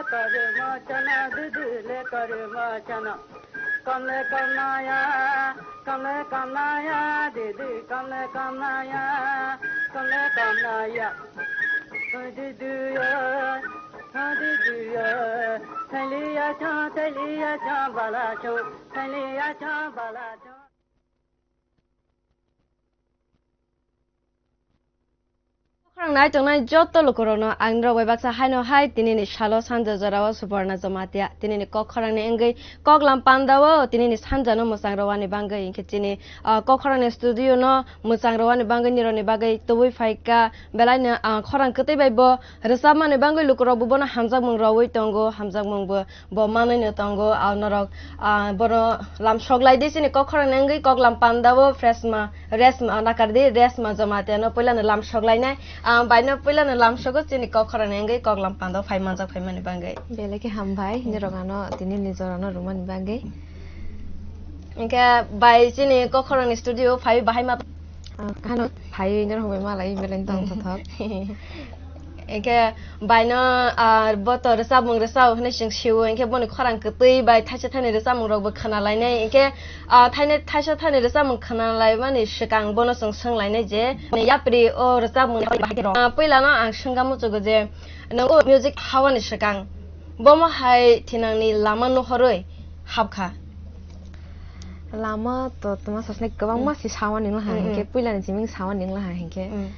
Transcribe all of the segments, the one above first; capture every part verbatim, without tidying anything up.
Karma chana didi le karma chana. Kamle kamnaya, kamle kamnaya, didi kamle kamnaya, kamle kamnaya. Didi ya, didi ya, thaliya cha, thaliya cha, bala cha, thaliya cha, bala cha. Khorang nai tongnai joto lukurokno ang norok bai baksa haino hai tinini salo sanja jorao Suborna Jamatia tinini kok khorangni wngwi koklam pandao tinini sanjano mwchang rwani bangwi hinkhe chini, ah, kok khorangni studio no mwchang rwani bangwi nirokni bagwi tubui phaikha belaino, ah, khorang kwtwi bai bo rwchapmani bangwi lukurok bo bono hamjakmung rwui tongo, hamjakmung bo bo manwino tongo, ah, norok, ah, bono lam soklai di chini kok khorang nengwi koklam pandao Fresma, Resma, nakardi Resma Jamatia no puilano lam soklainai, ah, baino puilano lam sogo chini kok khorang nengwi koklam pandao phai manjak phaimani bangwi. Belai khe hambai, hmm, norok ano tini nijor ano rwmani bagwi. Hinkhe bai chini kok khorangni studio phai bahai ma Ah, kahano phai norok bai malai belai tong thothok. Hinkhe baino, ah, bo to rwchapmung rwchap hwnwi chwng sio, hinkhe boni khorang kwtwi bai thaisa thaini rwchapmung rokbo khna lainai. Hinkhe, ah, thaini, thaisa thaini rwchapmung khna laimani swkang bono chwng swng lainai je, yapri o rwchapmung ni, ah, puilano ang swngna muchugo je, nwng o music hawani swkang bomo hai thinangni lama nuhorwi hapkha. Lama to tuma sasne kwbangma, mm, si sawa ningla ha, mm, hinkhe mm, puilani simi sawa ningla ha hinkhe. Mm.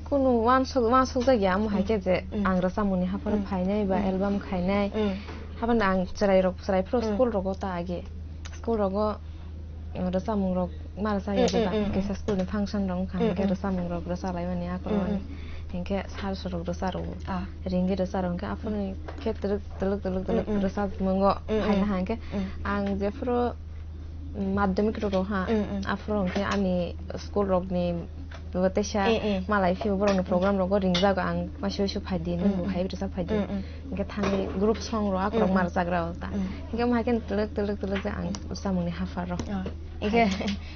Kunu wansuk, wansuk jak ya, amo, mm, haikhe je, mm, ang rwchapmungni hapharo, mm, phainai ba, mm, album khainai. Mm. Haphano ang chwrairok, chwrai phuru, mm, school rogo ta age. School rogo, mm, rwchapmung rok ma rwchaya, mm, jeba, mm, mm, kisa mm, school ni function rok wngkha, mm, hinkhe, mm, rwchapmung rok rwchalaimani akhoro, mm, mm, ani. Hinkhe sir sorok rwcha rwo. Ah. Ringwi rwcha rwo hinkhe aphuru, mm, khe twrwk, twrwk, twrwk, twrwk, mm, mm, rwchapmungo, mm, mm, phaina ha hinkhe, mm, ang jephuru madhyamik rwrw ha, mm, mm, aphuru hinkhe ani school rokni bo teisa, eh, eh, malai phio borokni, mm, program rogo ringjago ang masi uisu phaidi, mm, nungbo, mm, hai rwchap phaidi. Mm, mm. Hinkhe thangwi group song rok akhorok, mm, mm, ma rwchak rw ta. Mm. Hinkhe omo hai khe twlwk, twlwk, twlwk je ang rwchapmungni haphar rw. Oh. Hinkhe,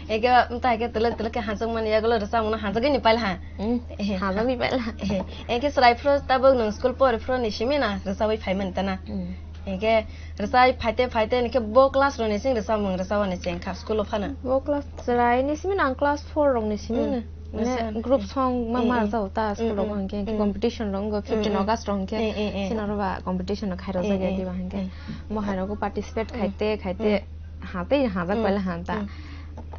hinkhe wngta hinkhe twlwk, twlwk khe hachwkmani yagulo rwchapmungno hachwkgwi ni paila ha. Mm. Eh. Hachwkgwi paila. Eh. Hinkhe chwrai phuru tabuk nwng school pori phuru ni simi na rwchabwi phaimani ta na. Mm. Hinkhe rwchai phaite phaite hinkhe bo class rokni sing rwchapmung rwchapani chengkha school o phano. Bo class chwraini simi na ang class four rokni simi, mm, na. Mane rwchap-, group song ma, mm, ma, mm, rwchao ta school rok, mm, mm, hinkhe, hinkhe, mm, competition rok wngkho, mm, fifteen, mm, August rok hinkhe, mm, mm, mm, sino rok ba competition no khairok, mm, jakya, mm, diba hinkhe, mm, mohai rogo participate, mm, khaite khaite, mm, hatei hajak, mm, paila han ta. Mm.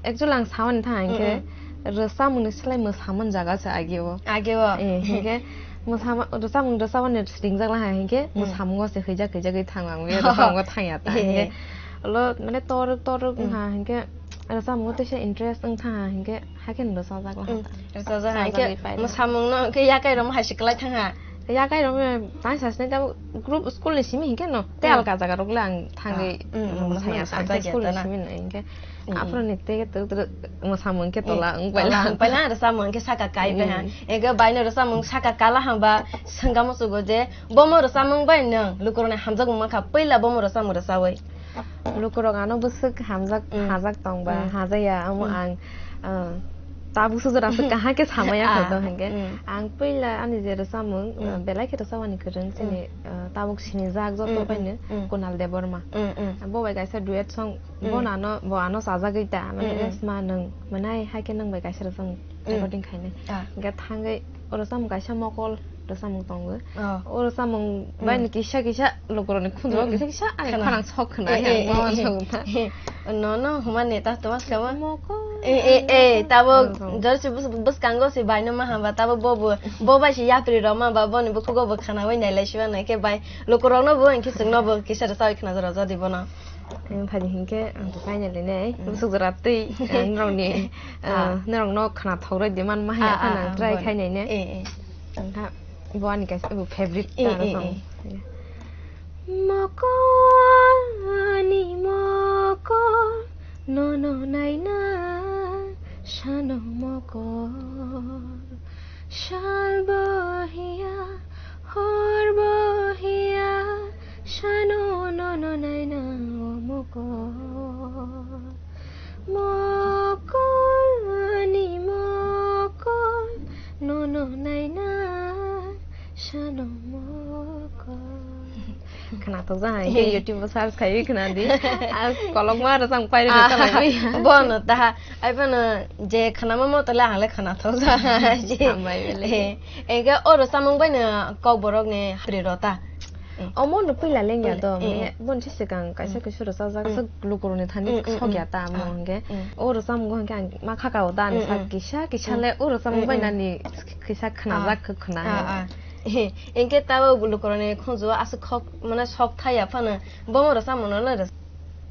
Actually ang sawan tha hinkhe, mm, mm, rwchapmungni slai mwsamung jaga se age o. Age o. Eh, hinkhe mwsama-, rwchapmung rwchapmani ringjak laha hinkhe, mm, mwsamungo se hwijak hwijagwi thango ang, be rwchapmungo thangya ta. Eh, hinkhe eh. Lo mane tor tor, mm, wngkha hinkhe rwchapmungo teisa interest wngkha hinkhe hakhe rwchajak laha ta. Mm, rwchajak ha hinkhe. Rwchajagwi paila. Mwsamungno hinkhe yakai rok hai se kwlai thangha. Yakai rok tang sasne tabuk group school ni simi hinkhe no. Tei, mm, alka jaga rok le ang thangwi, ah, mm, mm, mwsaya, mwsaya ta, school ni simi no hinkhe. Mm, mm. Aphuru ni tei twk twk mwsamung khe, mm, tola wng paila. Tola wng paila, rwchapmung khe saka kai pai ha. Mm. Ego baino rwchapmung saka kala hamba swngamo sugo je, bomo rwchapmung bai nwng lukurokni hamjakmung mankha, puila bomo rwchapmung rwchawi. Lukurok ano bwswk hamjak, mm, hajak tong ba, mm, hajaya, amo, mm, ang, ah, tabuk sujra swk kaha khe samaya, ah, khato hinkhe. Mm. Ang puila ani je rwchapmung, mm, ah, belai khe rwchapmani kwrwng, mm, chini, ah, tabuk sinijak joto, mm, mm, paino, mm, Kunal Debbarma. Mm, mm. Bo bai kaisa duet song, mm, bo nano, bo ano chajagwi ta, mane, mm, mm, resma nwng, mane hai khe nwng bai kaisa rwchapmung, mm, recording khainai. Ah. Hinkhe thangwi o rwchapmung kaisa mokol rwchapmung tongo. Oh. O rwchapmung, mm, bai ni kisa kisa lukurokni khunjuro, mm, mm, kisa kisa ani khana. Khorang sok khna, eh, eh, eh, eh, sok khna. Eh, no, no, humani ta toma se mo. Mokol. Eh, eh, eh, tabuk, oh, oh, jor se bus-, bwskango se baino ma hamba, tabuk bo bo, bo bai se yapri rok ma ba, boni bukhugo bo khana bai nailai siba nai khe bai lukurokno bo hinkhe chwngno bo kisa rwchapwi khna jora jodi bono. Ang phai hinkhe ang to finally nei, mm, bwswk jora twi, ah, norokni, ah, ah, norokno khna thok rwdi man ma hai, ah, phano ah, ang, ah, try khai nai ne. Eh, eh. Ang kha bo ani kaisa bo favorite, eh, ta, eh, song. Eh. Mokol ani mokol, nono naina sano mokol. Sal bo hiya, hor bo hiya, sano nono naina o mokol. Mokol ani mokol, nono naina Sano moko. Khwnathok ja hai khe YouTube o search khaiwi khwna di. As kolokma rwchapmung pairwi rwchapmung. Bono taha. Ai bono je khwnama moto le ang le khwnathok ja hai. Hambai bele. Eh, enke o rwchapmung bai no kokborok ni hapri rota. Eh. Omo no puila lengya Puila, do, eh, mane eh. Bon si swkang kaisa Mm. kaisa rwchapjak Mm. swk lukurokni thani Mm, mm, sokya mm. ta amo Ah. Hwnkhe. Mm. O rwchapmungo hwnkhe ang ma khaka o da ani Mm, sak mm. Kisa kisa Mm. le o rwchapmung Mm, bai mm. Nani kisa Ah. Khwnajak khe khwna Ah, hai. Ah. Hwnkhe tabo lukurokni khunju o aswk khok mane sok thaya phano bomo rwchapmung no le rwchap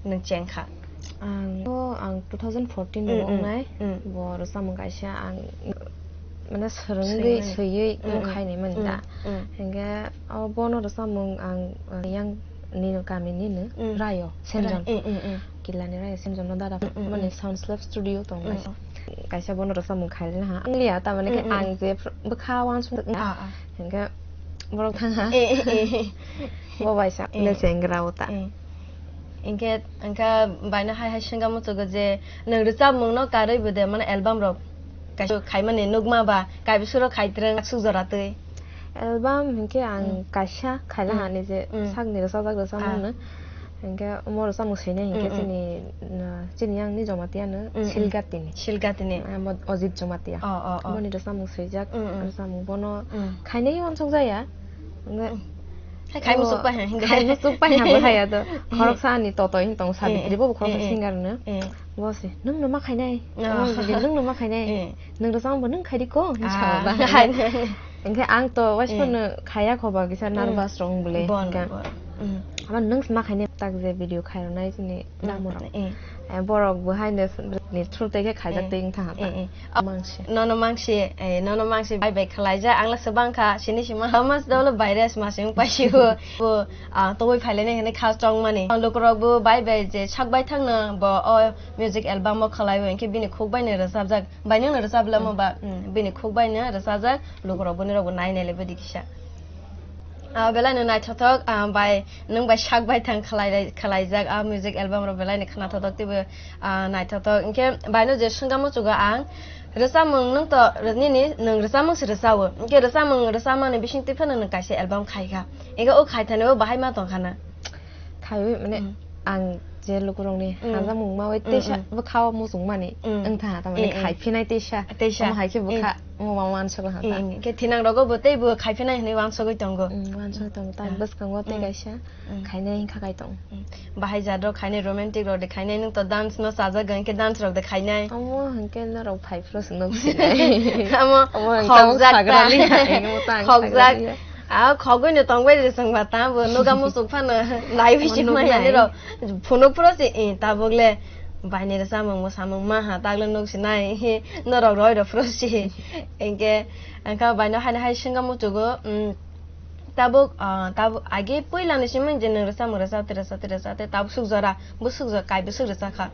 nwng chengkha. Ang to ang two thousand fourteen Mm, no mm, wngnai. Mm. Bo rwchapmung kaisa ang mane swrwngwi Swrwngmani. Swiwi Mm, mm. Wngkhaini mani Mm, da. Mm. Hwnkhe o bono rwchapmung ang, uh, yang nini kami nini Mm. Rayo, Senjon. Rai-, mm, mm, mm. Kilani Rayo Senjon no dada Mm, mm, mani mm. Sound Slap Studio tong Mm, kaisa. Mm. Kaisa bono rwchapmung khailina ha. Ang liya tamani khe Mm, mm, ang mm. Je pr-, bwkha wansuk Ah, ah. Hwnkhe borok thang ha. Eh, eh, eh. Bo bai sa, Eh. Le chengra uta. Eh. Hwnkhe, hwnkhe baino hai hai swngkha muchungo je nwng rwchapmung no karwi bo de mane album rok kaisa khaimani nukma ba kaibisuro khaitreng suk jora twi. Album hwnkhe ang Mm. Kaisa khaila Mm. Hani je Mm. Sakni rwchapjak rwchapmung Ah. No. Hwnkhe omo rwchapmung swinai hwnkhe Mm, mm. Chini, na, chini yang ni Jamatia no Mm, mm. Silgatini. Silgatini. Amo Ojit Jamatia. Oh, oh, oh. Boni rwchapmung swijak, Mm, mm. Rwchapmung bono Mm. Khainai wansuk jaya. Hwnkhe Mm. Hai khai Oh, muchuk pai hai hwnkhe. Khai muchuk pai hai bo hai ya to. Khoroksa ani toto hin tong sa Eh, bikri bo eh, khoroksa eh, eh. Singer no. Eh. Bo se, "Nwng no ma khainai?" Oh. Oh, bikri, "Nwng no ma khainai?" Eh. Nwng rwchapmung bo nwng khaidi ko, hin Ah, sa ba. Hai. Hwnkhe ang to waisa Eh. No khaya kho ba kisa Mm. Nervous rong bole. Bon, hwnkhe bon. Mm. Abo nwng se ma khainai tak je video khairwnai chini Mm. Damo rok. Eh. Eh, borok bo hai no ni through tei khe khaijak Eh. Tei wng tha ha ta. Eh, eh. Mangsi. Nono mangsi, eh, nono mangsi bai bai khwlaijak. Ang le swbang kha, sini sima. Thomas dolo virus ma sing pai si bo. Bo, ah, toboi phailai nai hwnwi kha chong mani. Lukurok bo bai bai je sak bai thang no bo o music album o khwlai bo, hwnkhe bini khuk bai no rwchapjak. Bai nang no rwchap lamo Mm. Ba, mm, bini khuk bai no rwchapjak. Lukurok boni rok bo nai nai le bodi kisa. Ah, belai no naithothok, ah, bai, nwng bai sak bai thang khwlai-, khwlaijak, ah, music album rok belai no khwnathok thok teibo, ah, naithothok. Hwnkhe bai no je swngkha muchungo ang, rwchapmung nwng to, nini nwng rwchapmung se rwchao. Hwnkhe rwchapmung rwchapmani bising twi phano nwng kaisa album khai kha. Hwnkhe o khai thani o bahai ma tong kha na? Khaiwi mane Mm. Ang je lukurokni Mm. Hamjakmung mawi Mm, teisa mm. Bwkha o muchung mani Mm. Wng tha tamani Eh, eh. Khai phinai teisa. Teisa. Tamo hai khe bwkha Eh. Mo ma wansugwi ha ta. Eh, khe thinang rogo bo tei bo khai phinai hwnwi wansugwi tongo. Mm, wansugwi tongo. Ta Mm. Bwskango tei Mm. Kaisa Mm. Khainai wngkha kai tong. Mm. Bahai jat rok khainai romantic rok de khainai nwng to dance no chajak hwnkhe dance rok de khainai. Omo hwnkhe norok phai phuru se nuk sinai. Amo Omo hwnkhe khokjak ta. Sagrani, omo ta ang Khokjak. Sagrani ya. A khogwi no tongbai de chwng ba ta bo nuga muchuk phano naiwi Omo si nuk mai nai. Ani rok. Phunuk phuru se, eh, tabuk le baini rwchapmung mwsamung ma ha, tak le nuk sinai, he, norok roi rw phuru si. Hwnkhe, hwnkhe baino haino hai swngkha muchungo, mm, tabuk, ah, tabuk age puila ni simi je nwng rwchapmung rwchap te, rwchap te, rwchap te, tabuk suk jora, bwswk jora, kai bwswk rwchap kha?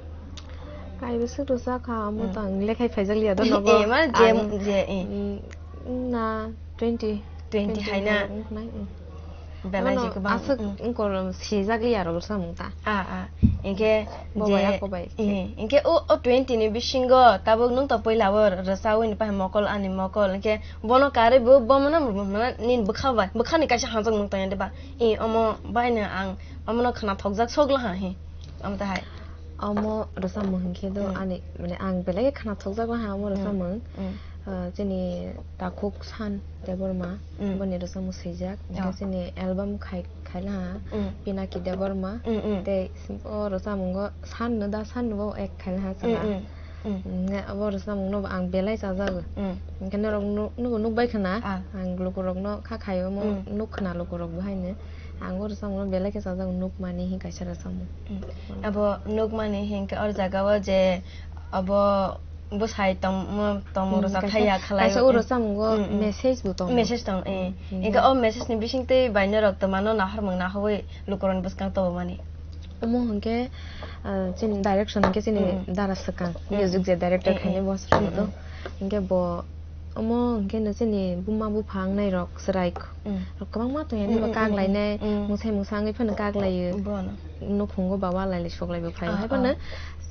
Kai bwswk rwchap kha, amo Mm. To ang lekhai phaijak liya do nogo. Eh, mane je, Ang, je, eh. Mm, na twenty. Twenty hai na? Twenty wngkha nai, mm. Belai Ano je kwbang, aswk mm. Wngkor sijak liya rok samung ta. Ah, ah. Hwnkhe Bo je, bai, ako bai. Eh, hwnkhe o, o twenty ni bisingo tabuk nwng to puila o rwchawi ni pai mokol ani mokol. Hwnkhe bono karwi bo, bo mano, mano nini bwkha bai, bwkhani kaisa hamjakmung tongya de ba? Eh, omo bai no ang omono khwnathokjak sok la ha he. Omo ta hai. Omo rwchapmung hwnkhe do Mm. Ani, mane ang belai khwnathokjak la ha omo Mm. Rwchapmung. Mm. Ah, chini takhuk San Debbarma, Mm. Boni rwchapmung swijak. Oh. Hwnkhe chini album khai, khaila ha, Mm. Pinaki Debbarma. Mm, mm. Tei o rwchapmungo San no da, San no bo ek khaila ha Mm, chwla. Mm. Mm. Hwnkhe abo rwchapmung no bo ang belai chajago. Mm. Hwnkhe norok nu-, nugo nukbai khwna, Ah. Ang lukurok no kha khaio mo Mm. Nuk khwna lukurok bo haino. Ang o rwchapmung no belai khe chajago, Nukmani hin kaisa rwchapmung. Mm. Abo Nukmani hinkhe o jaga o je abo bwsai tongmo, tongmung Mm, rwchap kaisa, thaiya khlai, kaisa o mm. Rwchapmungo Mm, mm. Message bo tongo. Message tong, eh. Mm, Hinkhe yeah. O message ni bisingtwi bai norok twmano nahormung nahowi lukurokni bwskang tobomani. Omo hinkhe, ah, chini direction hinkhe chini Mm, mm. Dara swkang, Mm, music mm. Je director Eh, khainai eh. Bo swkang Mm, to. Mm. Hinkhe bo Omo hwnkhe no chini buma bupha wngnai rok chwrai Mm. rok kwbangma tongya, Mm, nini bo mm, kak mm, lainai, mm. Mwsai mwsa wngwi phano kak laio. Bono. Nukhungo ba walai lai sok lai bo khlai. Ah, Haibano ah.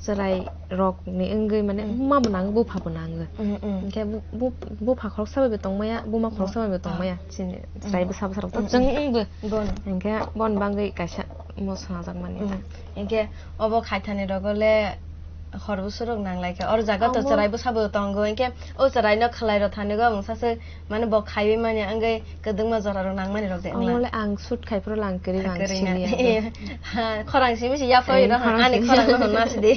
Chwrai rok ni wngwi mane Mm. buma bo nango, bupha bo nango. Mm, mm. Hwnkhe bu-, bu-, bupha khoroksa bai bo tongmaya, buma khoroksa bai bo Ah. tongmaya. Chini Mm. chwrai bwsa bwsa rok to Mm, chwng mm. wngbo. Bono. Hwnkhe bon bangwi kaisa mo swnajak mani ta. Mm. Hwnkhe obo khaithani rogo le hor bwswk rok nang lai kha. Oro jaga to Amo. Chwrai bwsa bo tongo. Hwnkhe o chwrai no khlai rw thani go mungsa se mane bo khaiwi mani wngwi kwdwngma jora rok nang mani rok de wngla. Omo le ang shoot khai phuru lang kwrwi bang Kwrwi na. Sini ya. Ha, khorang simi si ya phoi Eh, rw ha. Khorang Ani simi. Khorang no honna si de.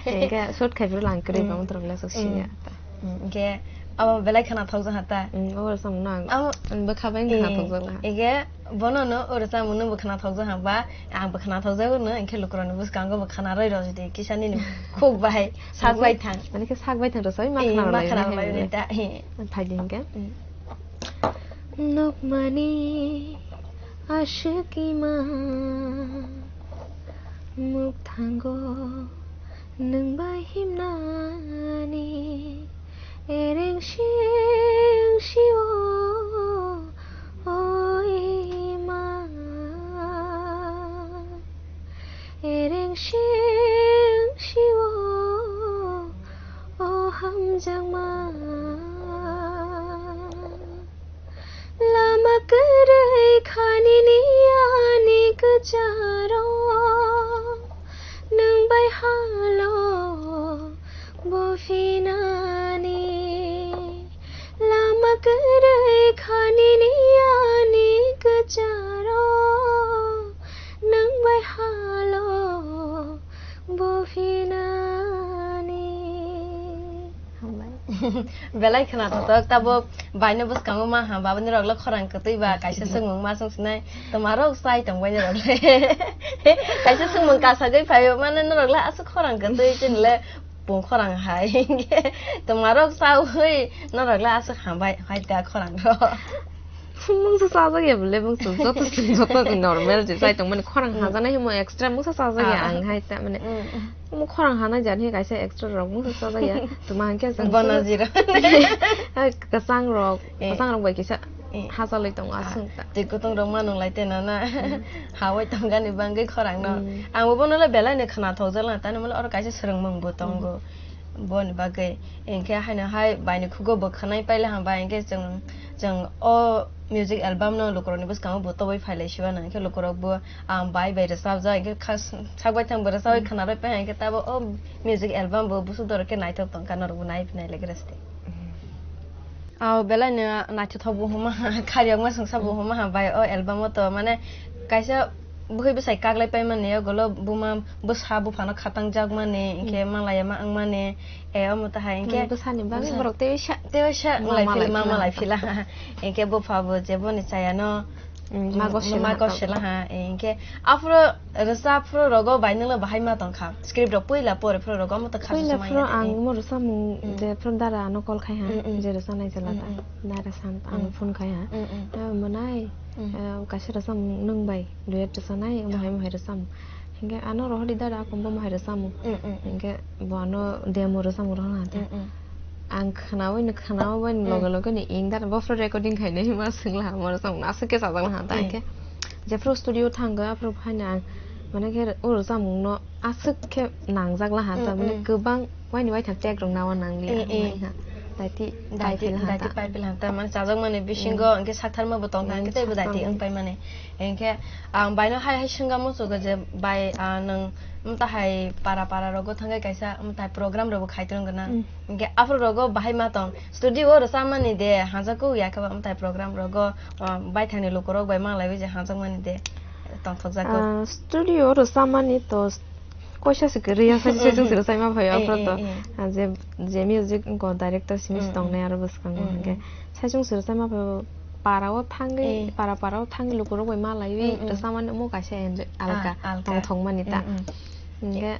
Hwnkhe shoot khai phuru lang kwrwi Mm. bang motor glass Mm. sini ya ta. Mm, hwnkhe abo belai khwnathok jak ha ta. Mm, abo rwchapmung no ang, Abo ang bwkha bai Eh, khwnathok jak laha. Hwnkhe bono no o rwchapmung no bo khwnathok jak ha ba, ang bo khwnathok jak no, hwnkhe lukurok ni bwskango bo khwna rwi rw jodi kisa nini khuk bai sak bai thang. Mane khe sak bai thang rwchapwi ma Eh, khwna ma rwlai khwna nai rwlai hai nai ta. Eh. Phai di hwnkhe. Mm. Nokmani aswk ima mukthango nwng bai himnani ereng sing sio o ima. Ereng sing sio o hamjakma. Lama kwrwi kha nini ani kwcharo, nwng bai halo bo phinani. Lama kwrwi kha nini ani kwcharo, nwng bai halo bo phinani. Hambai. Belai khwnathok, tabo baino bwskango ma ha, babani rok le khorang kwtwi ba, kaisa swngmung ma swng sinai, twma rok chai tong baini rok le. Kaisa swngmung kasagwi phaio, mane norok le aswk khorang kwtwi, chini le pung khorang hai. Twma rok chaui norok le aswk hambai, hai ta khorang rok. Mungsa chajak ya bole, mungsa joto, joto normal je chai tong mani, khorang Mm. hajaknai himo extra mungsa chajak ya Ah. ang hai ta mane. Mm. Omo khorang hanai jani kaisa extra rok mungsa chajak ya. Tuma hwnkhe chwng Bono solo zero. Hai kwchang rok, Eh. kwchang rok bai kisa Eh. hajalwi tongo Ah, aswng ta. Twi kutung rok manung lai tena na. Hmm. Hawai tongani bangwi khorang no. Hmm. Ang bo bono le belai ni khwnathok jala tani mole oro kaisa swrwngmung bo tongo. Hmm. Boni bagwi. Hwnkhe haino hai bai ni khugo bo khwnai paila hamba hwnkhe chwng, chwng o music album no lukurok ni bwskango bo toboi phailai siba nang khe lukurok bo ang bai bai rwchapjak, hwnkhe kha-, sak baithang bo rwchapwi Hmm. khwna rwpai, hwnkhe tabo o music album bo busuk dorok khe naithok tongkha, norok bo nai phinai lai rwsti. Hmm. Aw, belai no naithothok bo hwnma ha, khariyokma swngsa bo hwnma ha, bai o album o to, mane, kaisa bwkhwi bwsai kaklai paimani, o golo buma bwsa buphano khatang jakmani, hwnkhe Hmm. malaya ma wngmani, e, omo tahai, hwnkhe Mane bwsani bagwi bwsa-, borok teiwi sa-, teiwi sa ma wng lai phila, malai ma phila malai hwnkhe. Phila. Hwnkhe bupha bo je boni chaya no, Mm, ma mm, gosela ma ha gosela tong. Ha, eh, hwnkhe aphuru rwchap phuru rogo bai nwngno bahai ma tongkha. Script rok puila pore phuru rogo omo to khasuk Puila samai phuru ya de, ang eh. Mo rwchapmung Mm. Je phuru dara ano call khai ha, Mm, mm. Je rwchapnai jala ta. Mm, mm. Dara san ano Mm. Phone khai ha. Mm, mm. Eh, mwnai, Mm. Eh, kaisa rwchapmung nwng bai duet rwchapnai, omo hai, omo hai rwchapmung. Hwnkhe ano rohordi dara, akombo omo hai rwchapmung. Mm, mm. Hwnkhe bo ano demo rwchapmung rohorna ha ta. Mm, mm. Ang khwnaui no, khwnaui bai no loge Mm. Loge no ing dara, bophro recording khainai hima swngla ha, moro chwng aswk khe chajak laha ta, Mm. Hwnkhe jephru studio thango, aphru phaina ang, mane khe o rwchapmung no aswk khe nangjak laha ta, Mm, mane mm. Kwbang waini waithak track rok nawa nangli, Mm, mm. Wngkha. Daiti Daiti, paiphi laha daiti ta. Paiphi laha ta, mane chajak mani bisingo, Mm. Hwnkhe saktharma bo tongkha, Mm, hwnkhe teibo daiti saktharma. Wng paimani. Hwnkhe ang baino hai hai swngya muchungo je, bai, ah, nwng mtahai para para rogo thangwi kaisa mtahai program rogo khai tongo na. Mm. Hwnkhe aphuru rogo bahai ma tong. Studio o rwchapmani de, hanja kuk ya khe ba mtahai program rogo, ah, baithangni lukurok bai ma laiwi je hanjakmani de tongthokjak khe. Ah, studio o rwchapmani to koisa se kwrwi ya, sai, sai chwng se rwchapma phaio, eh, aphuru to, eh, eh. Ah, je, je music wngkha director simi se Mm, tongnai mm. Aro bwskango Mm, hwnkhe. Mm. Sai chwng se rwchapma phaio para o thangwi, Eh. Para para o thangwi lukurok bai ma laiwi Mm, mm. Rwchapmani omo kaisa enjoy alka Ah, alka. Tongthokmani ta. Mm, mm. Hwnkhe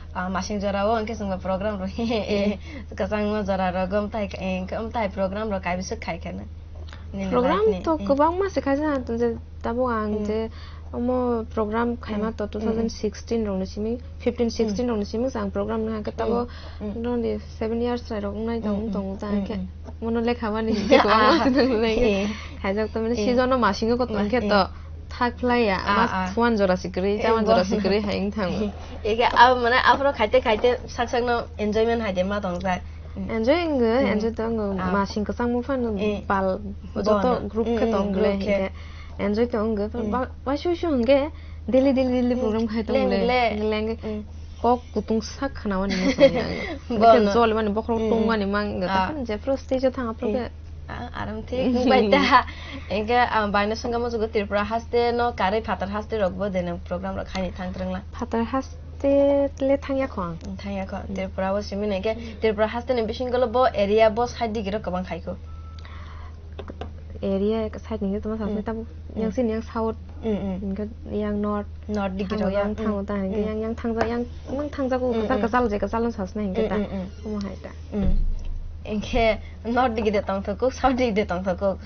ah, masing jora o hwnkhe chwngbo program rok kwchangma jora rogo, amtai, eh, amtai program rok kaibiswk khai kheno. Nini life ni, program to eh. Kwbangma se khaijak, je tabuk ang Mm. je omo program khaima Mm. to Mm, mm. two thousand sixteen rokni simi, fifteen sixteen Mm. rokni simi ang program nang khe tabuk Mm, mm. noni seven years lai rok wngnai tong Mm, mm. tongo ta Mm, khe mm. Mono lekha mani Ah. Kwbangma se nang nai khe Eh. Khaijak to mane Eh. Season o masingo ko tong khe Eh. To thak phlai ya, Ah, ma ah. Thuan jora si kwrwi, Eh, chaman bo- jora si kwrwi hai wng thango. Ege abo mane aphuru khaite khaite sak sakno enjoyment hai de ma tongjak. Enjoy wngwi, Mm. Enjoy to wngwi, Ah. Masing kwchangma phano Eh. Bal Bono. Joto group khe Mm, tong group le khe. Hwnkhe enjoy to wngwi, Mm. Ba-, waisa waisa hwnkhe daily, daily, daily Mm. Program khai tong Leng le. Le. Leng. Mm. Kok kutung sak khana mani muchung ya. Bono. Jol mani bokhorok Mm, tung mm. Mani mang Ah. Takhon jephru stage o thang aphru Eh. Khe Ah, aram thik bai ta. Hwnkhe, ah, baino swngkha muchungo Tripura haste no karwi phatar haste rok bo de nang program rok khaini thang twrwngla. Phatar haste le thangya kho ang. Thangya kho. Mm. Tripura o simi nai khe Tripura haste ni bisingo lo bo area bo side digi rok kwbang khai kho. Area side ni tamo sasni Mm. Tamo Mm. Yang sini yang south. Mm, mm. Hwnkhe yang north. North digi Thango rok, yang mm. Thango ta hwnkhe Mm. Yang, yang thangja, yang, yang thangjago Mm, kwchal, mm. Kwchal je kwchal no sasna hwnkhe ta. Mm, mm, mm. Omo hai ta. Mm. Hwnkhe north digi de tongthokuk, south digi de tongthokuk.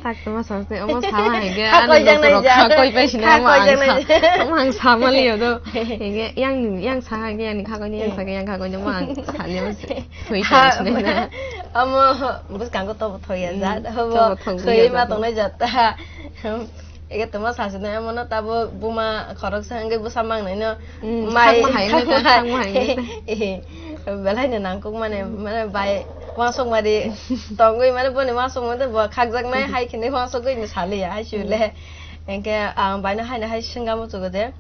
Tak tongma sasna, omo sama hwnkhe Kha ani koi jang nai lokorok ja. Kha koi pai sini Kha omo koi ang jang nai sa-, ja. Omo ang sama liyo do. Hwnkhe yang, yang sa hwnkhe yang ni kha koi ni, yang sa hwnkhe yang kha koi ni, omo ang sa liyo se. Thoi Ha, sa sini na. Omo bwskango tobo thoi ya Mm, ja. Omo tobo thoi thoi ya ma ja. Tongnai ja ta. Ege tongma sasina emono tabo buma khoroksa hwnkhe bwsa mangnaino Mm, mai khakma hai khakma wngkha, hai. Khakma hai wngkha. Eh, belai no nangkuk mane, mane bai uansukmari tongwi, mane boni uansukmung tei bo khakjaknai hai khinwi uansugwi no saliya hai sibile. Hinkhe ang baino haino hai swngamo chugo de.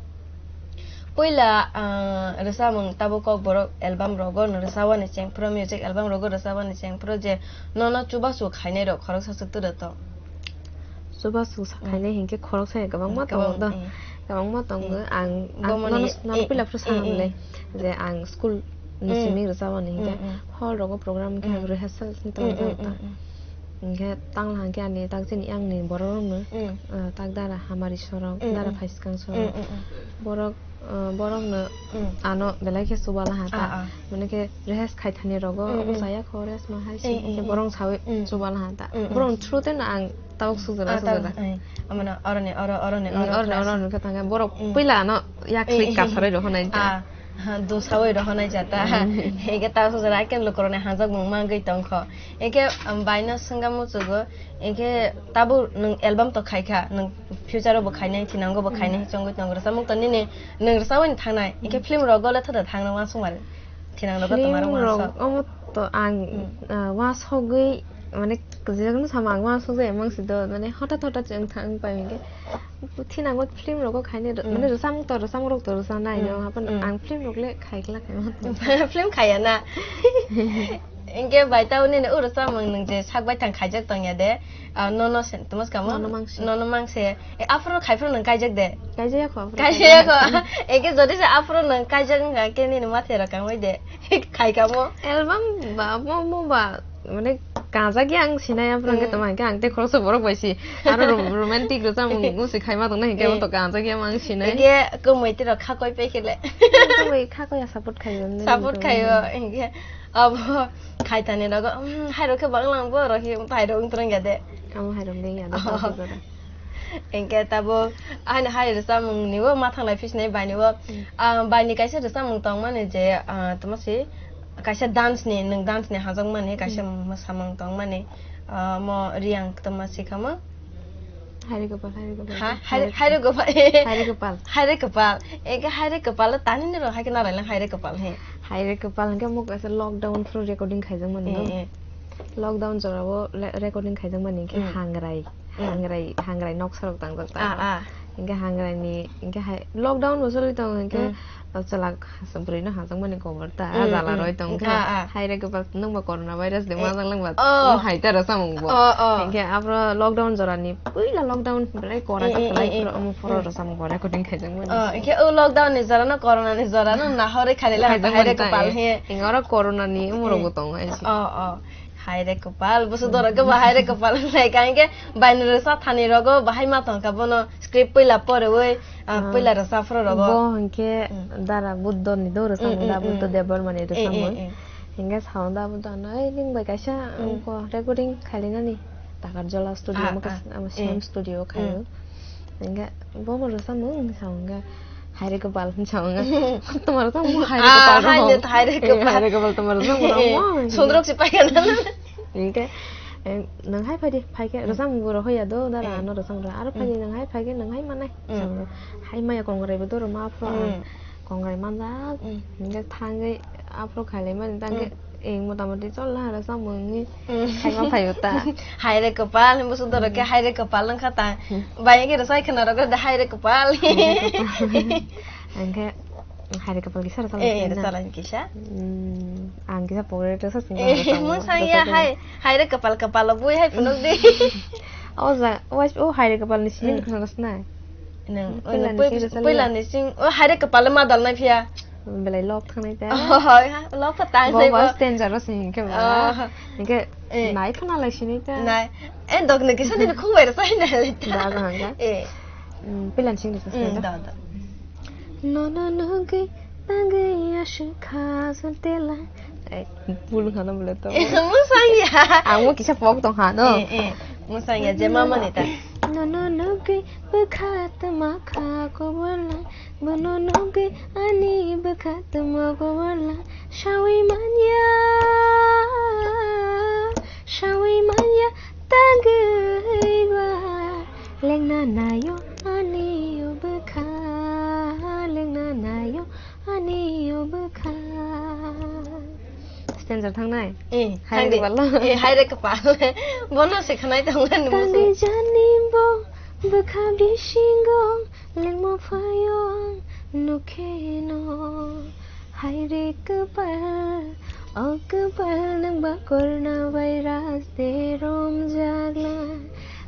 Puila, ah, rwchapmung tabuk Kokborok album rogo no rwchapwani chengphuru, music album rogo rwchapwani chengphuru je nono chubachu khainai rok khoroksa se turo to. Chubachu sa Mm. khainai hinkhe khoroksa ya kwbangma Kwbang, tongo do. mm. Kwbangma tongo. Mm. Ang, Bo ang mani, nono, nono eh, puila phuru eh, sana eh. bwle je ang school ni Mm. simi rwchapmani hinkhe Mm, mm. hall rogo program hinkhe ang Mm. rehearsal sini Mm, tongwi mm, tongwi ta. mm, mm. Hinkhe tangla hinkhe ani tak chini yang ni borok rokno, Mm. ah, tak dara hamari sorok, Mm, dara mm. phaiskang sorok. Mm, mm, mm. Borok, ah, borokno Mm. ano belai khe chubala ha ta. Ah, ah. Mane khe rehearsal khaithani rogo, Mm, omo mm. chaya kho rehearsal ma hai si, Mm, mm, hinkhe mm. borok sawi Mm. chubala ha ta. Mm, mm. Borok through teno ang tabuk sujala Ah, tabuk, sujala. eh. Amano oroni oro, oroni Mm, oro, oroni, plus. oroni khe thangkhe borok Mm. puila ano yak Eh, ri eh, kasarwi eh. rohonai ta. Ah. Ha, dosawai rohonai jata. Hmm. Ege ta sojara ake lukurokni hanjakmung mangwi tongkho. Eke, um, baino swngam muchugo, eke tabuk nwng album to khaikha, nwng future o bo khainai, thinango bo khainai, Hmm. chongwi tongo. Rwchapmung to nini nwng rwchapwini thangnai, eke Hmm. film rogo le thoda thangna uansukmari. Thinang rogo Film tomaro rok uansuk. omo to ang, Hmm. ah, uansugwi, mane, kwchwng no sama ang uansukjai mangsi do, mane, hothat hothat se wng thang pai hwnkhe. Thinango film rogo khainai, Mm. mane rwchapmung to rwchapmung rok to rwchapnai Mm, no, haphano mm. ang film rok le khaikla khaima. Film khaya na. Hinkhe bai tabo nini o rwchapmung nwng je sak baithang khaijak tongya de, ah, nono se, tamo se kamo? Nono mangse. Nono mangse. E, aphuru khai phuru nwng kaijak de? Kaijaya kho, aphuru Kaijaya kaijak. kho. Eke jodi se aphuru nwng kaijak wngkha khe nini mathe rok kangbai de. Khai kamo? Album ba, mo, mo ba. Mane, kanjak ya ang sinai, aphuru hwnkhe Hmm. tamo hwnkhe ang tei khoroksa borok bai si. Aro rom-, romantic rwchapmung musi khaima tongna hinkhe Eh. abo to kanjak ya ang sinai. Hinkhe kwmwi twi rok khakoi pai khe le. Kwmwi khakoi ya support khaio, nini Support kwmwi. khaio, hinkhe abo khaithani rogo, um, hai rok khe banglang bo, oro khe hai rok wng twrwng ya de. Amo hai rok de ya de, Oh. tamo jora. Hinkhe tabuk, haino hai rwchapmung ni bo ma thanglai phi sinai bai ni bo. Hmm. Ah, bai ni kaisa rwchapmung tongmani je, ah, tamo si, Kaisa dance ni, nwng dance ni hajak mani, kaisa Hmm. mwsamung tong mani, ah, mo Riyang tongma si kha mo? Haire Gopal, Haire Gopal. Ha? Haire, Haire Gopal. Haire Gopal. Haire Gopal. Eke Haire Gopal, tani ni rok hai khe na railang Haire Gopal he. Haire Gopal hwnkhe mo kaisa lockdown phuru recording khaijak mani Eh, no? eh. Lockdown jora o le-, recording khaijak mani hwnkhe Hmm. Hangrai. Hmm. Hangrai, Hangrai noksa rok tangjak ta. Ah, ah. Hwnkhe Hangrai ni, hwnkhe hai lockdown bo choli tongo hwnkhe Hmm. O chwla bwrwi no hajak mani kobo ta, Hmm, jala hmm. roi tong kha. Ah, ah. Haire Gopal, nwng ba corona virus de Eh, majak lang ba, oh. nwng hai ta rwchapmung bo. Oh, oh. Hinkhe aphuru lockdown jora ni, puila lockdown belai kora Eh, ta eh, khlai eh, eh. phuru, omo phuru Hmm. rwchapmung bo recording khaijak mani. Oh, hinkhe o lockdown ni jora no, corona ni jora no, nahorwi khailai lang Khaijak Haire mani ta, Gopal eh. he. Hinkhe oro corona ni umor Eh. bo tongo, eh, si. Oh, oh. Haire Gopal, busu Hmm. doro khe bo Haire Gopal lai ka, hinkhe bai ni rwchap thani rogo bahai ma tong kha bono script puila poriwi. Ah, Ah, puila rwchapphru rogo. Bo hwnkhe Mm. Dara Buddho ni do rwchapmung, Mm, mm, da Buddho mm. Debbarma ni Eh, eh, rwchapmung. eh. Hwnkhe sao da Buddho ano, "Ei, nwng bai kaisa Mm. wngkho recording khailainani." Takarjala studio Ah, mo ah. kaisa, amo Eh. same studio o khaio. Mm. Hwnkhe bo mo rwchapmung sao hwnkhe, "Haire Gopal," hwn sao hwnkhe. Toma rwchapmung Haire Ah, Gopal rw hai hwn. je, Haire Eh, Gopal. Haire Gopal toma rwchapmung rw Eh, hwn. Sundrok si paikha na. Hwnkhe, eh, nwng hai phai di, phai khe Mm. rwchapmung bo rw hoya do, dara Eh. ano rwchapmung rw. Aro phai di Mm. nwng hai phai khe nwng hai manai. Mm. Chwng hai maya kongrai bo doro ma phuru ang Mm. kongrai manjak. Mm. Hingke thangwi aphuru khailai mani tangke Mm. eng motamoti chol lahara samung wngwi Mm. khaima phaio ta. Haire kwpal, himbo sudoro khe Mm. haire kwpal wngkha ta. Mm. Bai wngkhe rwchai khna rwgwi da haire kwpal. Haire kwpal. Hingke haire kwpal kisa rwchapmung Eh, eh, kisa na? Rwchapmung kisa. Mm, ang kisa pogre rwchapmung Eh, kisa mwsang ya rwchapmung. Hai, haire kwpal kwpal bui hai phunuk di. O ja, o haire kwpal ni sini Mm. khna rwchapnai. Nang, Puila ni pui-, sing rwchapmung. Puila ni sing, o haire kwpal ma dal nai phiya. Belai lok thangnai ta. Oh, hoi, ha, lok kha tang Bo sai bo. Bas danger o sing hinkhe ba. Oh. Hinkhe Eh. Nai khna lai sini ta. Nai. Eh, dok ni kisa ni khung bai rwchai nai lai ta. Da, da, da. Eh. Mm, puila ni sing rwchapmung Mm, ta. Da, da. Nono nugwi tangwi aswk kha jotela. Eh, bul khana bole to. Mwsang ya. Ang mo kisa pok tong ha, no? Eh, eh. Mwsang ya, je mama ni ta. Nono nugwi bwkha tma kha kobor la. Bono nugwi ani bwkha tma kobor la. Sawi manya, sawi manya tangwi ba. Lengna naio ani o bwkha, lengna naio ani o bwkha. Stand Jar thangnai? Eh, Hai thang di. Re bala. Eh, hai re kapal. Bono se khanai tongmani Tangwi musu. Jani bo bwkha bisingo lengma phaio ang nukheno. Hai re kapal, o kapal nang ba corona virus de romjagla.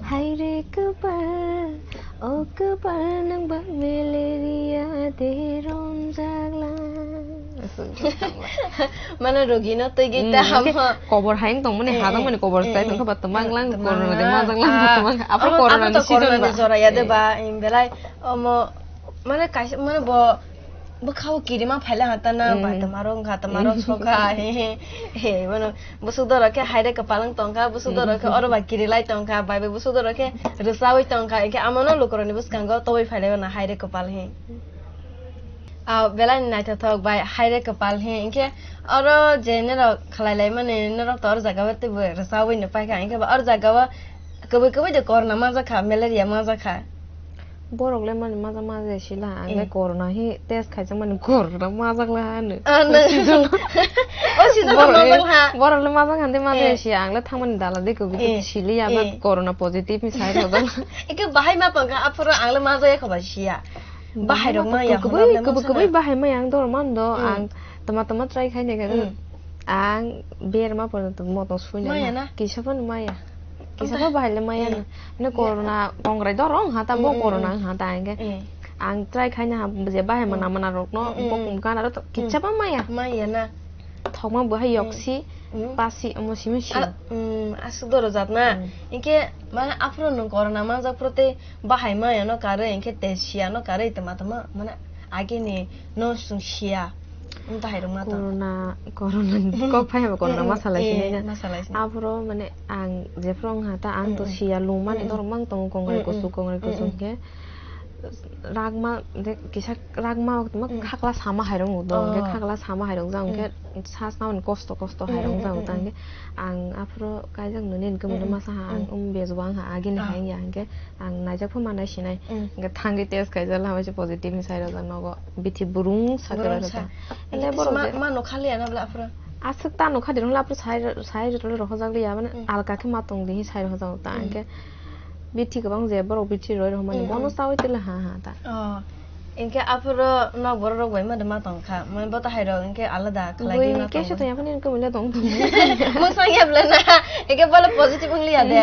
Hai re kapal, o kapal nang ba malaria de romjagla. Mane rogino twi gita hamo. Kobor hain tong mani, eh, hadang mani kobor sai tong kha ba twmang lang, corona de majang lang twmang. Apo corona ni season ba. Corona de jora ya de ba, em, belai, omo, mane kaisa, mane bo, bo khao kirima phaila hata na, ba twmaro wngkha, twmaro sokha, he, he, he, mano, busuk doro khe haire kwpal wng tongkha, busuk doro khe oro ba kirilai tongkha, bai bai busuk doro khe rwchaui tongkha, hinkhe amono lukurokni bwskango toboi phailai mano haire kwpal he. Ah, belai naithothok bai haire kwpal he, hinkhe oro je norok khlai lai mani, norok to oro jaga o teibo rwchaui no paikha, hinkhe ba oro jaga o kwbui kwbui de corona manjakha, malaria manjakha. Borok le mani maja maja sila, ang le corona hi test khaijak mani corona majak la hanu. Ah, no. O season o borok le majak la. Borok le majak hande maja sia, ang le thangmani dala de kwbui sili ya ba corona positive ni sai rojak. Eke bahai ma pangkha aphuru ang le maja ya khoba sia. Bahai rok ma ya kwbui, kwbui bahai ma yang dor man do, ang tama tama try khai ne ga. Ang berma porjonto moto sui na. Maya na? Kisa phano maya. Kisa pho bahai le maya na. Hino corona kongrai doro wng ha ta, bo corona wng ha ta, hingke ang try khai na ha, je bahai mana mana rok no, bo kum kana ro to kisa pho maya. Maya na? Thokma bo hai yoksi, pasi, omo simi si. Aswk doro jat na? Hingke mane aphuru nwng corona manjak phuru tei bahai maya no karwi, hingke tei siya no karwi tama tama, mane agini no chwng siya. Wng ta hai rwma tong. Corona, corona ni kok phai haba corona ma salai sinai na. Ma salai sinai. Aphuru mane ang jephuru wng ha ta ang to siya lung mani norok mang tongo kongrai kuchuk kongrai kuchuk khe. Rakma de kisa rakma khakla sama hai rwng do hwnkhe khakla sama hai rwng jang hwnkhe sa snamani kosto kosto hai rwng jang hwnkhe ang aphuru kaijak nini hwnkhe masa ha ang um bejwa wng ha agini hai ya hwnkhe ang naijak pho manai sinai hwnkhe thangwi test khaijak lama se positive ni sai rwjak nogo. Bithi burung sakhe rok ta. Ende borok ma, ma nokha liya na bla aphuru. Aswk ta nokha dirong la aphuru sai, sai rok le rohorjak liya, mane alka khe ma tong di hi sai rohorjak ta. Hingke bithi kwbang je borok bithi roi rohormani bono sawi tele ha ha ta. Oh. Hingke aphuru nok borok rok bai ma de ma tong kha. Mane bo ta hai rok hingke alada khlai di ma tong. Kesa to yapani hingke mile tong tong. Mo sang ya bla na. Hingke bole positive wng liya de.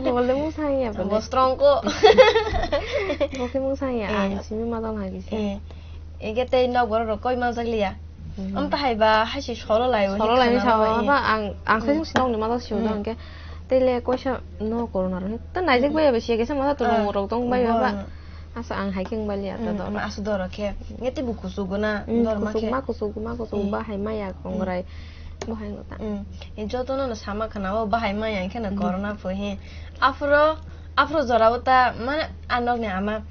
Bole mo sang ya bole. Bo strong ko. Bo khe mo sang ya. Ang simi ma tong ha kisa. Ege tei nok borok rok koi manjak liya. Am tahai ba hai se solo lai o. Solo lai sa ba ang, ang sai song sinong ni ma sio do hingke. Tei le koisa no corona ro. Ta naijak bai ba siya kesa ma ta tong rok tong bai ba. Asa ang hai keng bai liya ta do. Asu doro khe. Nge tei bu kusugo na dor ma khe. Ma kusugo ma kusugo ba hai maya kongrai. Bo hai no ta. Joto no sama khana o ba hai maya khe na corona pho he. Aphuru, aphuru jora o ta mane a nok ni ama.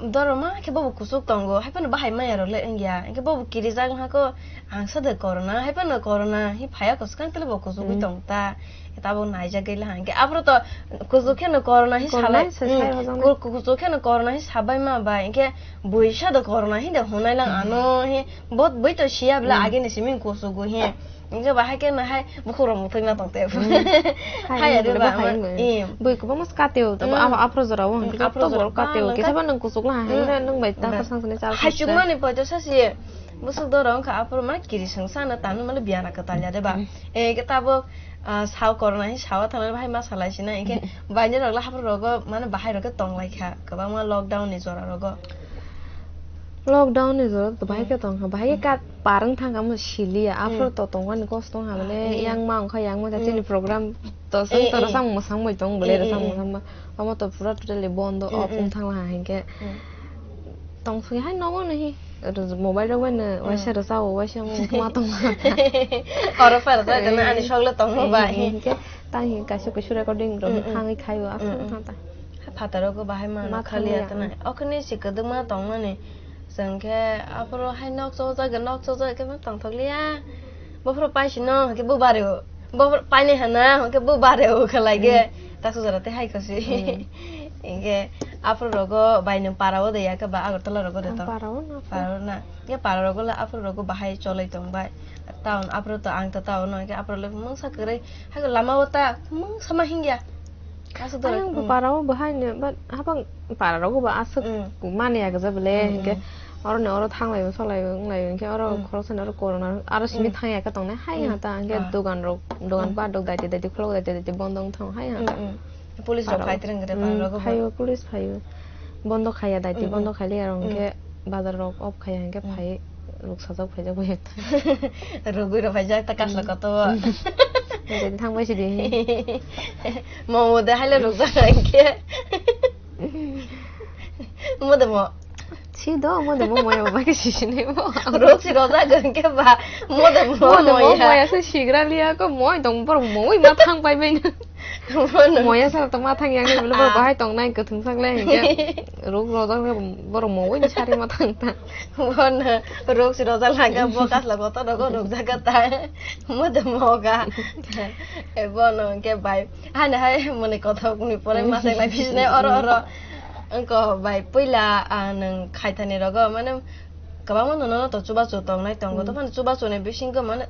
Doro ma khe bobo kuchuk tongo, hai phano bahai maya rok le wngya, hingke bobo kirijak wngkha ko, ang sa de corona, hai phano corona hi phaiya ko, swkang tele bo kuchugwi tong ta, tabok naijak gwi le hingke, aphuru to kuchuk kheno corona hi salai, kuchuk kheno corona hi sabai ma bai, hingke buisa do corona hi de hunai lang ano hi, bot bui to siya bla agini simi kuchugo hi. Hingke bahai khe no hai bukhuk rok muthungna tong te. Hai are ba, bui kwbangma kate o, tamo aphro jora o hingke joto borok kate o. Kisa ba nwng kuchuk la hai, nwng bai ta kwsang sani chal. Hai chukmani poito sasi busuk doro wngkha aphro ma kiri sengsa na tamo male biyana kwtal ya de ba. E ke tabok, ah, sao korona hi sao thangna bahai ma salai sina, hingke baini rok la haphro rogo mane bahai rok khe tong lai kha kwbangma lockdown ni jora rogo. Lockdown ni jora to bahai khe tong kha, bahai khe kat Parwng thang kha mo siliya, aphuru to tongmani kosto wngkha bole, yang ma wngkha, yang ma chini program to song to rwchapmung mwsang bai tong bole, rwchapmung mwsang ba, omo to pura totally bondo, off wng thang laha hinkhe. Tong sui hai nogo no hi, mobile rok bai no waisa rwchao, waisa wngma tong. Oro pha rwchai tongna ani sok le tongma ba hinkhe, tang hi kaisa kuisu recording rok thangwi khaio, aswk wngkha ta. Phataro go bahai ma khali atana. Okhne si kwdwkma tongmani. Chwng khe aphuru hai nok chojak, nok chojak khe tongthokliya. Bophuru paisino hwnkhe bo bareo. Bophuru painai hana hwnkhe bo bareo khalai khe. Tasu jora tei hai khasi. Hinkhe aphuru rogo bai nwng para o de ya khe ba Agartala rogo de to? Para o na. Para o na. Hinkhe para rogo le aphuru rogo bahai choloi tong bai. Town aphuru to ang to town no hinkhe aphuru le mungsa kwrwi. Hai lama o ta mungsa ma hingya. Aswk dole. Ayang bo para o bahai no, but hapang para rogo ba aswk mani ya gja bele hinkhe. Oro ni oro thanglai o solai o wnglai o hinkhe oro khoroksa ni oro corona aro simi thang ya khe tongnai hai ha ta hinkhe dogan rok, dogan pat rok daite daite khulok daite daite bondo wng thang hai ha. Police rok phai twrwng khe para rogo ba. Phaio, police phaio. Bondo khaiya daite, bondo khaili aro hinkhe bazar rok off khaiya hinkhe phai ruk sajak phaijak bai. Rugwi rok phaijak ta kasla koto. Jadi thang bai sidi. Mo mo de haile rukjak hinkhe. Mo de mo. Si do mo de mo mo ya ba ke sisi ne mo. Ruk si rojak hinkhe ba mo de mo mo ya. Mo ya se sigra liya ko mo dong bor mo ma thang pai bai. Moya sara to ma thang yang ni bolo boro bahai tong nai kwthwng sak le hinkhe ruk rojak le boro mo oi sari ma thang ta. Bono ruk si rojak langa bo kasla kotor rogo ruk jaga ta. Mo de moga. E bono hinkhe bai. Hani hai moni kothok ni pore ma thang lai bisne oro oro. Engko bai puila ang nang khaithani rogo mane kwbangma nono to chubachu tongnai tongo. Tophano chubachu ni bisingo mane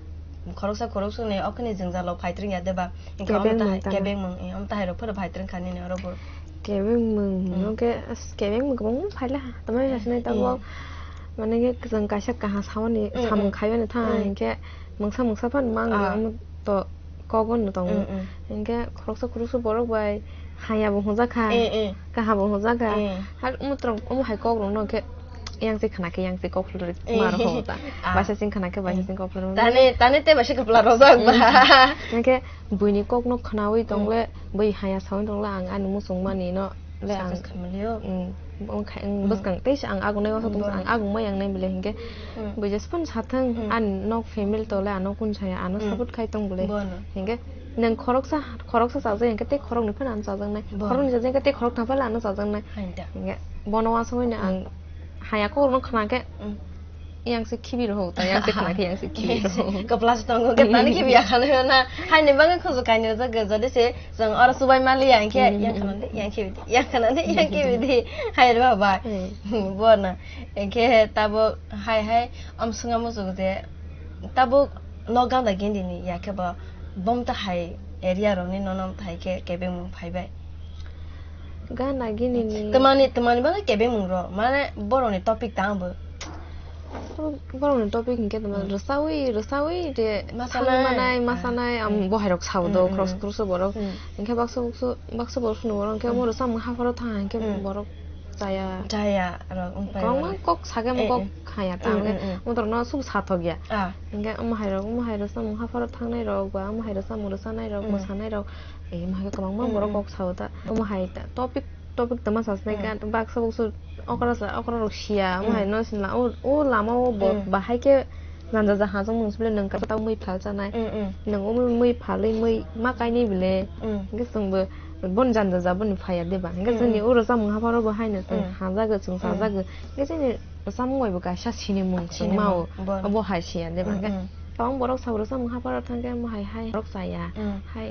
khoroksa khoroksa ni okni jwngjal rok phaitrwng ya deba. Hinkhe omo tahai kebengmung, eh, omo tahai rok phano phaitrwng kha nini oro bo. Kebengmung hinkhe kebengmung kwbangma phaila ha. Tamani nasinai tabuk mane khe chwng kaisa kaha samani samung khaimani tha hinkhe mungsa mungsa phano mang omo to kok no tongo. Hinkhe khoroksa khoroksa borok bai haya bo hwnjak kha, kaha bo hwnjak kha. Har omo twrwng omo hai kok rok no khe yang se khna khe yang se kok phulri ma rok ta. Baisa sing khna khe baisa sing kok phulri. Tani tani te baisa khe pla rojak ba. Hinkhe buini kok no khnawi tongle bui haya sawi tongle ang ani muchung mani no le ang bwskang teisa ang agunai wansuk tong ang agungmai ang nai bile hinkhe buijes phano sathang ani nok family tole ano kun saya ano support khai tong bile hinkhe nwng khoroksa khoroksa chajak hinkhe tei khoroknwi phano ano chajaknai khoroknwi chajak hinkhe tei khoroktham phano ano chajaknai hinkhe bono wansugwi no ang haya kok rokno khna khe yang se khibi rw ta yang se khna khe yang se khibi rw. Kwpla se tongo khe tani khibi ya khana na haini bagwi khujur kainwi rwjak khe jodi se chwng oro chubai maliya hinkhe yang khana de yang khibi de yang khana de yang khibi de hai rw ba. Bono hinkhe tabuk hai hai amswnga muchuk je tabuk nok ganda gindi ni ya khe bo bom ta hai area rok ni nono ta hai khe kebengmung phai bai. Gana gini ni. Twmani twmani bagwi kebengmung rok mane borok ni topic tang bo. Borok ni topic hinkhe tamo rwsawi rwsawi de masanai manai masanai am bohai rok sao do khoroksa khoroksa borok hinkhe baksa baksa baksa borok sunu borok hinkhe omo rwsamung hapharo thang hinkhe borok chaya. Chaya rok wngpai kwbangma kok sakhe mo kok khaya ta hinkhe motor no sub sathok ya hinkhe omo hai rok omo hai rwsamung hapharo thangnai rok ba omo hai rwsamung rwsanai rok mwsanai rok. Emo hai kwbangma borok kok sao ta omo hai ta topic topic tama sasnai khe baksa baksa okra sa okra rok sia omo hai no sinla o lama o bo bahai khe janja ja hajong mung sibile nung kasa mui phal chanai nung o mui phalwi mui ma kainwi bile hinkhe chwngbo bon janja ja boni phaiya deba hinkhe chwngni o rwchapmung hapharo bo haino chwng hajago chwng sajago hinkhe chini rwchapmung bai bo kaisa sinimung chwng mao bo hai siya deba hinkhe. Tabang borok sabo rwchapmung hapharo thangkhe omo hai hai borok chaya hai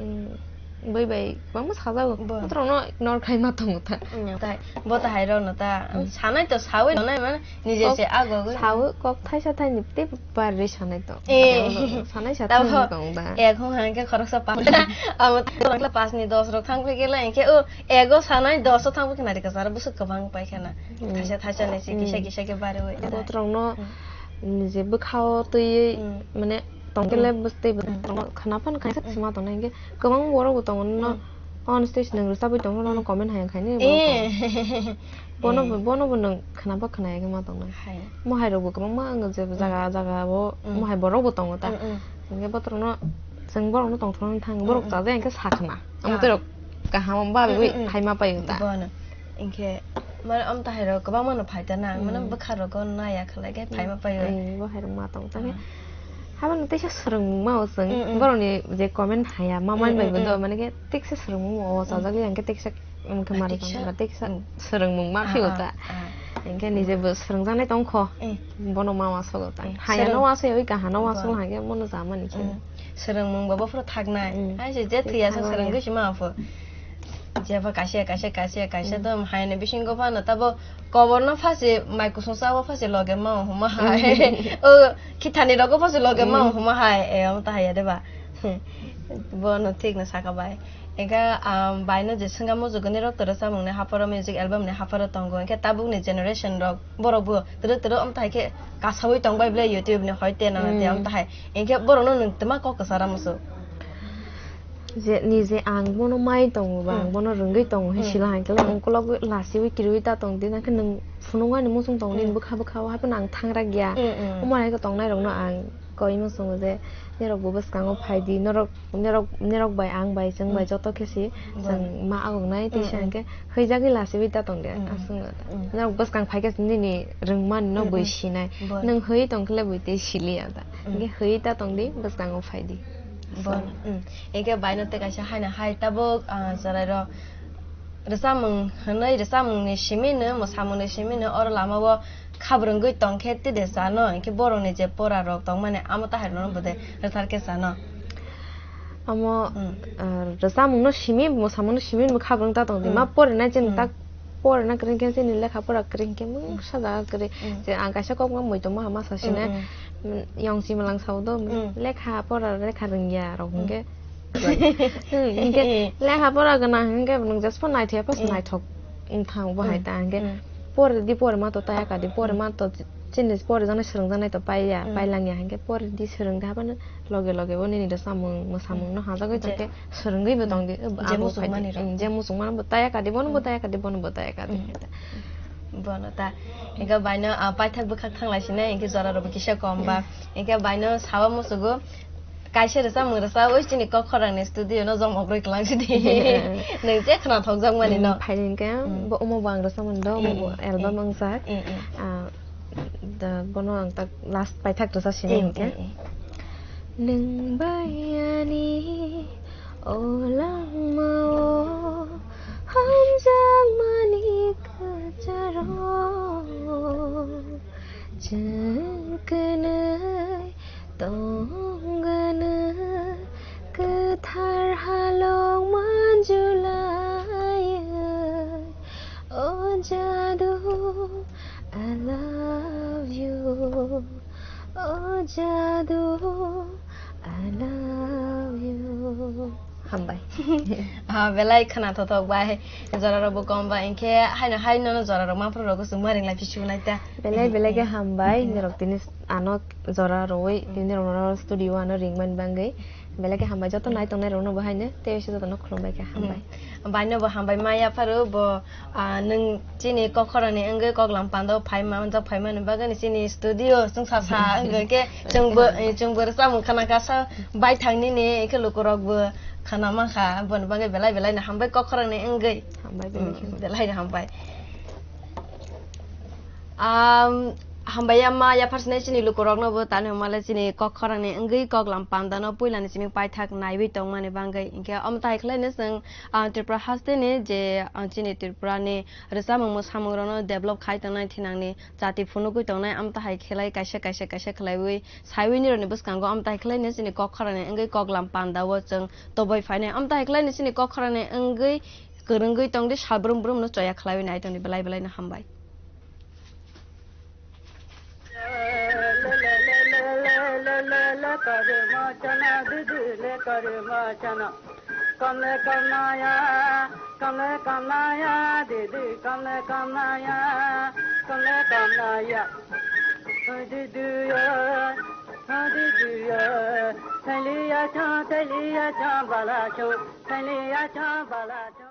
bui bai kwbangma sajago botorokno ignore khai ma tongo ta. Tai bo ta hai rokno ta sanai to sawi tongnai mane nije se agogwi sawi kok thaisa thaini tei barwi sanai to sanai sa tong da. Ek hong hang khe khoroksa pa amo khoroksa pas ni dos rok thang phai khe lai khe o ego sanai dos o thang phai khe nari kasar busuk kwbang pai khana thaisa thaisa ni se kisa kisa khe barwi botorokno nije bwkhao twiwi mane tongkele bwstwi bo khana phano kaisa sima tongnai hinkhe kwbangma borok bo tongo no on stage nwng rwchabwi tongo nono comment hai wngkhaini bono bo bono bo nwng khana ba khna yagwi ma tongnai mo hai rok bo kwbangma wngo je jaga jaga o mo hai borok bo tongo ta hinkhe botorokno chwng borokno tongthokna thang borok chajak hinkhe sakna omo tei rok kaham ba bai hai ma pai ta. Hinkhe mane omo tahai rok kwbangma no phai ta na mane bwkha rogo naya khlai khe phai ma pai o. Bo hai rok ma tong ta khe habani teisa swrwngmung ma o chwng borokni je comment haya ma man bai bo do mane khe teksa swrwngmung o chajak yang khe teksa wngkhe ma rwkha teisa swrwngmung ma phio ta hinkhe nije bo swrwngjaknai tong kho bono ma wasogo ta haya no wasoya oi kaha no wasogo hake bono jamani khe swrwngmung bo bophuru thaknai hai se je thwiya se swrwngwi se ma pho. Jeba kaisa, kaisa, kaisa, kaisa Hmm. dom haini bisingo phano tabo koborno phasi mai kusung sao phasi loge ma huma hai. O khithani rogo phasi loge ma Hmm. huma hai. E, omo ta haya de ba. Bono thik no saka bai. Ega, um, baino je swnga mujuguni rok toro samung ni haparo music album ni haparo tongo. Engke tabuk ni generation rok borok bo toro toro omo ta hai khe kasawi tong bai ble YouTube ni hoi te nana te Hmm. omo ta hai. Engke borok no nwng tma kok kwsa ra musu. Je, nije ang bono mai tongo ba, ang Mm. bono rwngwi tongo, he Mm. sila hangkhe, Mm. ang ukulok lasiwi kiriwi ta tong di, nangkhe nwng phunukmani muchung tongo, nini Mm. bwkha bwkha o, haphano ang thangra gya. Mm, mm. Omo hai khe tongnai rokno ang koi muchungo je, "Norok bo bwskango phai di, norok, norok, norok bai ang bai, chwng bai Mm. joto khe si, Bo. chwng ma agoknai," tei Mm, se mm. hangkhe, "Hwijagwi lasiwi ta tong di," Mm, mm. aswk no. Mm. Norok bwskang phai khe se nini rwngmani no Bo, bui mm. sinai. Bo. Nwng hwi tong khe le bui tei siliya ta. Mm. Hingkhe hwi ta tong di, bwskango phai di. Bo, mm. Hingke baino tei kaisa haino hai tabuk, ah, chwrairok rwchapmung hwnwi rwchapmungni simino, mwsamungni simino oro lamao khabrwngwi tongkhe tide chano, hingke borokni je pora rok tongmani amo tahai rokno bwdai rwtharkhe chano. Amo, Mm. ah, rwchapmungno simi, mwsamungno simi bo khabrwng ta tong di. Mm. Ma porinai chini Mm. tak porina kwrwi khe chini lekha pora kwrwi hwnkhe mungsa jaga kwrwi. Mm. Je ang kaisa kok ma muitu maha masa sine, Mm, mm. mm, yong si malang sao do, Mm. lekha pora lekha rwngya rok Mm. hwnkhe. Mm, hwnkhe Eh. lekha pora gwnang hwnkhe nwng jespo naithok pas Mm. naithok wngthang bo hai Mm. ta hwnkhe. Mm. Pore di pore ma to taya ka di pore Mm. ma to chini pore jana swrwng janai to paiya, Mm. pailangya hwnkhe pore di swrwng kha bano loge loge bo nini rwchapmung mwsamungno hajagwi Je. tongkhe swrwngwi bo Mm. tong di. Je Abo muchung phai di. mani rok. Mm, je muchung mani bo taya ka di, bono bo Mm. taya ka di, bono bo taya ka di. Mm. Bono ta. Hingke baino, ah, paithak bwkhak thanglai sinai, hingke jora rok bo kisa kom ba. Mm. Hingke baino sawa musugo kaisa rwchapmung rwchap oi chini kok khorang ni studio no jomok rwi kwlang sidi. Nwng je khwnathok jak mani no. Mm, phai hingke Mm. bo omo bo ang rwchapmani do, omo bo Mm, mm, album mm. wngjak. Mm, mm. Ah, Da bono ang tak last paithak rwchap sini Eh, hwnkhe. eh, eh. Nwng bai ani o langmao hamjakmani kwcharo chwng kwnwi tongganw kwthar halok manjulaiwi. O jadu, I love you. O jadu, I love you. Hambai. Ah, belai khwnathok thok bai. Jora rok bo kom ba, hingkhe haino haino no jora rok mapro rok swngma ring lai phi sunai ta. Belai belai khe hambai. Mm. Norok tini ano jora roi, tini rok no studio ano ringmani bagwi. Belai khe hambai joto nai tongnai rok no bo haino tei joto no khulumbai khe hambai. Mm. Baino bo hambai ma yapharo bo, ah, nwng chini kok khorang ni wngwi koklam pando phai manjak phai mani bagwi chini studio chwng sa sa wngwi khe chwng bo, eh, chwng bo rwchapmung khana kha sa baithang nini khe lukurok bo khana mankha boni bagwi belai belai no hambai kok khorang ni wngwi. Hambai belai khe. Mm, belai no hambai. Am, hambai ya ma yaphar sinai chini lukurok no bo tani hwnmale chini kok khorang ni wngwi koklam panda no puila ni simi paithak naiwi tongmani bagwi hingkhe omo tai khlai no chwng, ah, Tripura haste ni je, ah, chini Tripura ni rwchapmung mwsamung rok no develop khai tongnai thinang ni jati phunugwi tongnai amtahai khlai kaisa kaisa kaisa khlaiwi saiwi nirok ni bwskango amtahai khlai no chini kok khorang ni wngwi koklam panda o chwng toboi phainai amtahai khlai no chini kok khorang ni wngwi kwrwngwi tongdi sal brum brum no choya khlaiwi nai tongdi belai belai no hambai. Kamle kamnaya, kamle kamnaya, didi kamle kamnaya, kamle kamnaya. Didi ya, didi ya, thaliya cha, thaliya cha, bala cha, thaliya cha, bala cha.